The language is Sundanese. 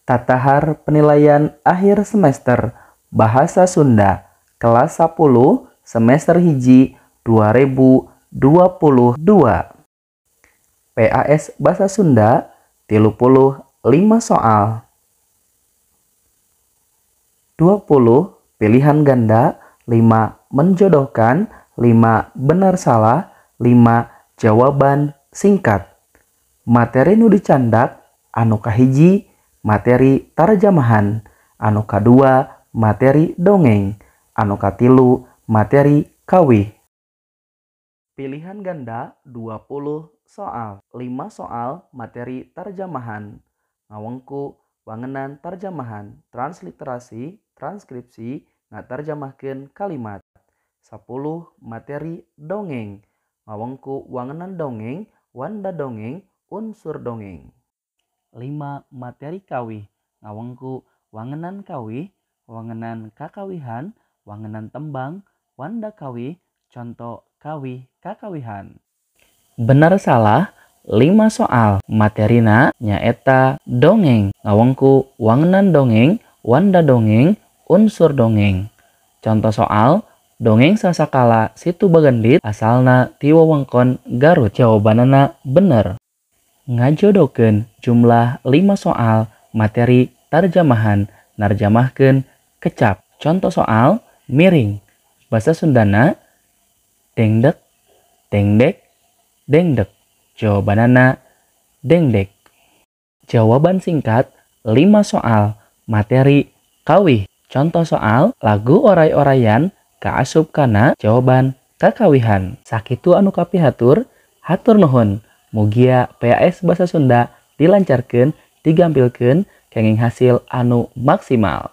Tatahar penilaian akhir semester Bahasa Sunda kelas 10 semester 1 2022. PAS Bahasa Sunda 35 soal, 20 pilihan ganda, 5 menjodohkan, 5 benar salah, 5 jawaban singkat. Materi nu dicandak anu kahiji materi tarjamahan, anu kadua materi dongeng, anu katilu materi kawih. Pilihan ganda 20 soal, 5 soal materi tarjamahan, ngawengku wangenan tarjamahan, transliterasi, transkripsi, ngatarjamahkeun kalimat. 10 materi dongeng, ngawengku wangenan dongeng, wanda dongeng, unsur dongeng. 5 materi kawih, ngawengku wangenan kawih, wangenan kakawihan, wangenan tembang, wanda kawih, contoh kawih kakawihan. Benar salah 5 soal, materina nyaeta dongeng, ngawengku wangenan dongeng, wanda dongeng, unsur dongeng. Contoh soal, dongeng sasakala Situ Bagendit asalna ti wewengkon Garut. Jawabanana bener. Ngajodohkeun jumlah 5 soal materi tarjamahan, narjamahkeun kecap. Contoh soal, miring bahasa Sundana dengdek, dengdek, dengdek. Jawabanana dengdek. Jawaban singkat 5 soal materi kawih. Contoh soal, lagu oray-orayan kaasup kana jawaban kakawihan. Sakitu anu kapihatur, hatur nuhun. Mugia PAS Bahasa Sunda dilancarkeun, digampilkeun, kenging hasil anu maksimal.